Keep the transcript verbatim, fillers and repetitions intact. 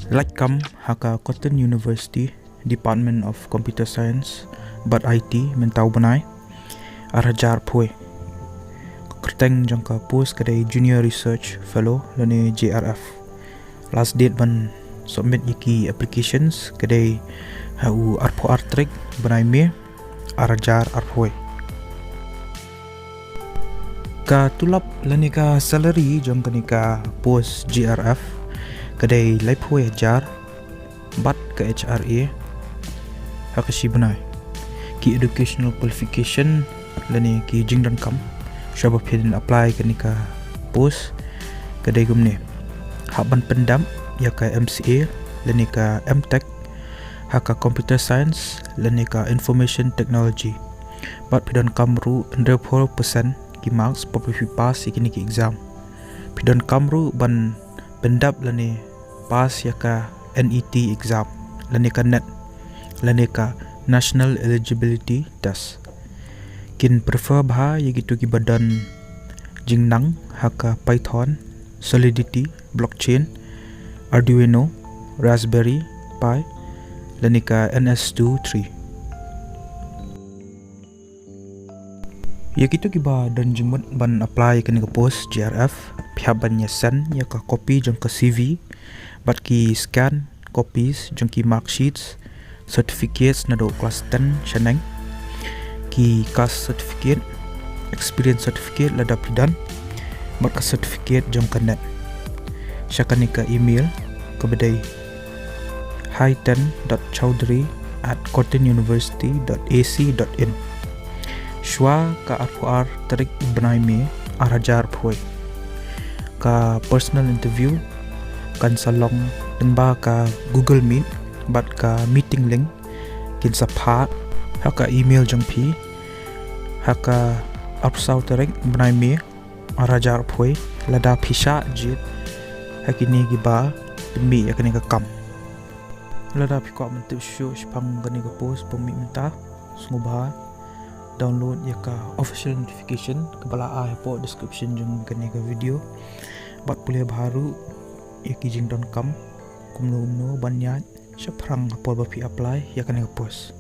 Lait kam ha ka Cotton University, Department of Computer Science bad I T mynta u bnai ar hajar arphew. Ka kyrteng jong ka post ka dei Junior Research Fellow lane J R F. Last date ban submit ïa ki applications ka dei ha u arphew ar tarik bnai May ar hajar arphew. Ka tulop lane ka salary jong kane ka post J R F ka dei laiphew hajar bad ka H R A ha ka shi bnai. Ki educational qualification lane ki jingdonkam shuwa ba phin apply kane ka post ka dei kumne: hap ban pyndap ïa ka M C A lane ka M Tech ha ka Computer Science lane ka Information Technology. Bad phi donkam ruh hynriewphew percent ki marks ba phi pass ïa kine ki exam. Phi donkam ruh ban pyndap lane pass ïa ka N E T exam lane ka NET lane ka National Eligibility Test. Kin prefer bha ïa kito kiba don jingnang ha ka Python, Solidity, Blockchain, Arduino, Raspberry Pi lane ka N S two three. Ïa kito kiba don jingmut ban apply ïa kane ka post J R F, phi hap ban ïa send ïa ka copy jong ka C V bad ki scan copies jong ki mark sheets, certificates naduh class ten shaneng, ki caste certificate, experience certificate lada phi don, bad ka certificate jong ka NET sha kane ka email kaba dei hi ten dot chowdhury at cotton university dot A C dot in. Shuwa ka arphew ar tarik bnai May ar hajar arphew. Ka personal interview kan sa long lyngba ka Google Meet bad ka meeting link kin sa phah ha ka email jong phi ha ka arphew saw tarik bnai May ar hajar arphew lada phi shah jied ha kine kiba pynmih ïa kane ka kam. Lada phi kwah ban tip shuh shaphang kane ka post ba mih mynta, sngewbha download ïa ka official notification kaba la ai hapoh description jong kane ka video. Bad pule bha ruh ïa ki jingdonkam kumno kumno ban ïaid shaphrang ha por ba phi apply ïa kane ka post.